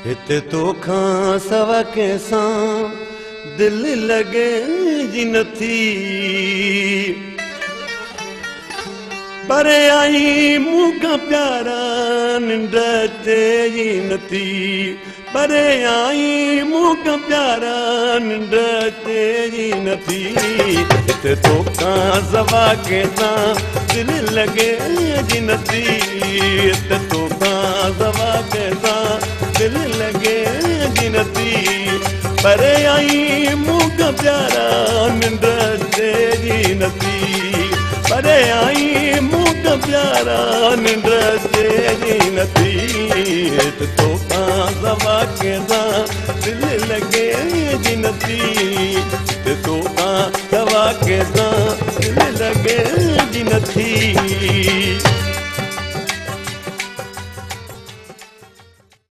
هتي توکان سوا ڪنهن سان دل لڳي جي نٿي. پري آئين مون کان پيارا ننڊ اچي ئي نٿي. پري آئين مون کان پيارا ننڊ اچي ئي نٿي. هتي توکان سوا ڪنهن سان دل لڳي جي نٿي. هتي توکان سوا ڪنهن سان دل لڳي جي نٿي. پري آئين مون کان پيارا ننڊ اچي ئي نٿي. پري آئين مون کان پيارا ننڊ اچي ئي نٿي. هتي توکان سوا ڪنهن سان دل لڳي جي نٿي. هتي توکان سوا ڪنهن سان دل لڳي جي نٿي.